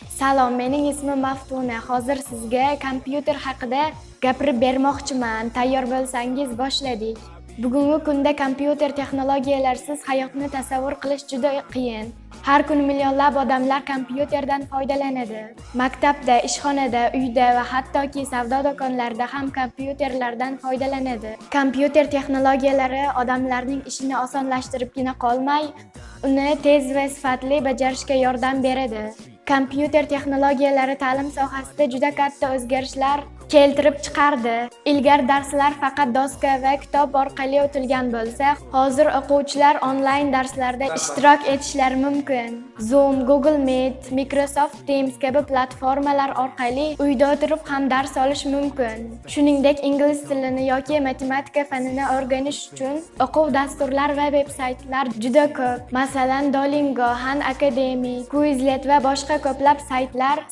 Salom, mening ismim Maftuna. Hozir sizga kompyuter haqida gapirib bermoqchiman. Tayyor bo'lsangiz, boshladik. Bugungi kunda kompyuter texnologiyalarisiz hayotni tasavvur qilish juda qiyin. Har kuni millionlab odamlar kompyuterdan foydalanadi. Maktabda, ishxonada, uyda va hattoki savdo do'konlarida ham kompyuterlardan foydalanadi. Kompyuter texnologiyalari odamlarning ishini osonlashtiribgina qolmay, uni tez va sifatli bajarishga yordam beradi. Kompyuter texnologiyalari ta'lim sohasida juda katta o'zgarishlar keltirib chiqardi. Ilgari darslar faqat doska va kitob orqali o'tilgan bo'lsa, hozir o'quvchilar onlayn darslarda ishtirok etishlari mumkin. Zoom, Google Meet, Microsoft Teams kabi platformalar orqali uyda o'tirib ham dars olish mumkin. Shuningdek, ingliz tilini yoki matematika fanini o'rganish uchun o'quv dasturlar va veb-saytlar juda ko'p. Masalan, Duolingo, Khan Academy, Quizlet va boshqa ko'plab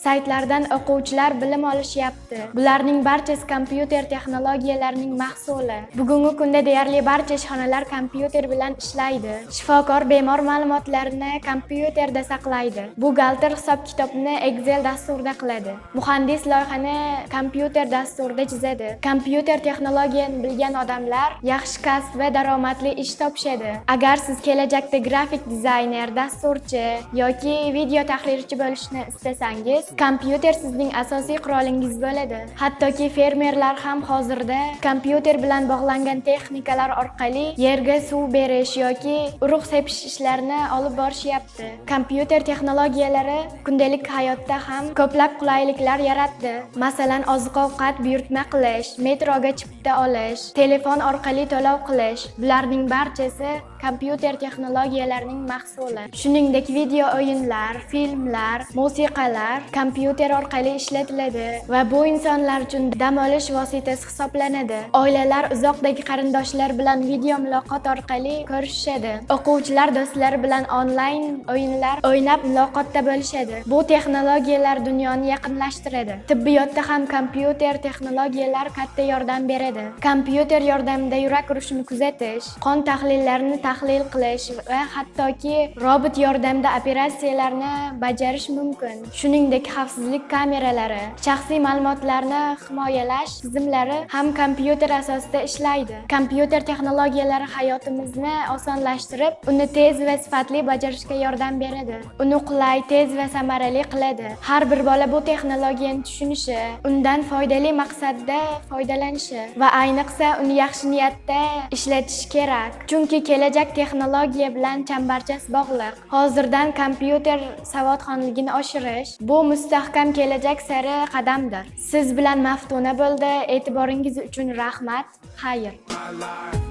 saytlardan o'quvchilar bilim olishyapti. Bularning barchasi kompyuter texnologiyalarining mahsuli. Bugungi kunda deyarli barcha ishxonalar kompyuter bilan ishlaydi. Shifokor bemor ma'lumotlarini kompyuterda saqlaydi. Buxgalter hisob-kitobni Excel dasturida qiladi. Muhandis loyihani kompyuter dasturida chizadi. Kompyuter texnologiyani bilgan odamlar yaxshi kasb va daromadli ish topishadi. Agar siz kelajakda grafik dizayner, dasturchi yoki video tahrirchi bo'lishni istasangiz, kompyuter sizning asosiy qurolingiz bo'ladi. Hattoki fermerlar ham hozirda kompyuter bilan bog'langan texnikalar orqali yerga suv berish yoki urug' sepish ishlarini olib borishyapti. Kompyuter texnologiyalari kundalik hayotda ham ko'plab qulayliklar yaratdi. Masalan, oziq-ovqat buyurtma qilish, metroga chipta olish, telefon orqali to'lov qilish. Bularning barchasi kompyuter texnologiyalarining mahsuli. Shuningdek, video o'yinlar, filmlar, musiqalar kompyuter orqali ishlatiladi va bu insonlar uchun dam olish vositasi hisoblanadi. Oilalar uzoqdagi qarindoshlar bilan video muloqot orqali ko'rishishadi. O'quvchilar do'stlari bilan onlayn o'yinlar o'ynab muloqotda bo'lishadi. Bu texnologiyalar dunyoni yaqinlashtiradi. Tibbiyotda ham kompyuter texnologiyalari katta yordam beradi. Kompyuter yordamida yurak urishini kuzatish, qon tahlillarini tahlil qilish va hattoki robot yordamida operatsiyalarni bajarish mumkin. Shuningdek, xavfsizlik kameralari, shaxsiy ma'lumotlarni himoyalash tizimlari ham kompyuter asosida ishlaydi. Kompyuter texnologiyalari hayotimizni osonlashtirib, uni tez va sifatli bajarishga yordam beradi. Uni qulay, tez va samarali qiladi. Har bir bola bu texnologiyani tushunishi, undan foydali maqsadda foydalanishi va ayniqsa uni yaxshi niyatda ishlatishi kerak. Chunki kelajak texnologiya bilan chambarchas bog'liq. Hozirdan kompyuter savodxonligini oshirish bu mustahkam kelajak sari qadamdir. Siz bilan Maftuna bo'ldi. E'tiboringiz uchun rahmat. Xayr. My life.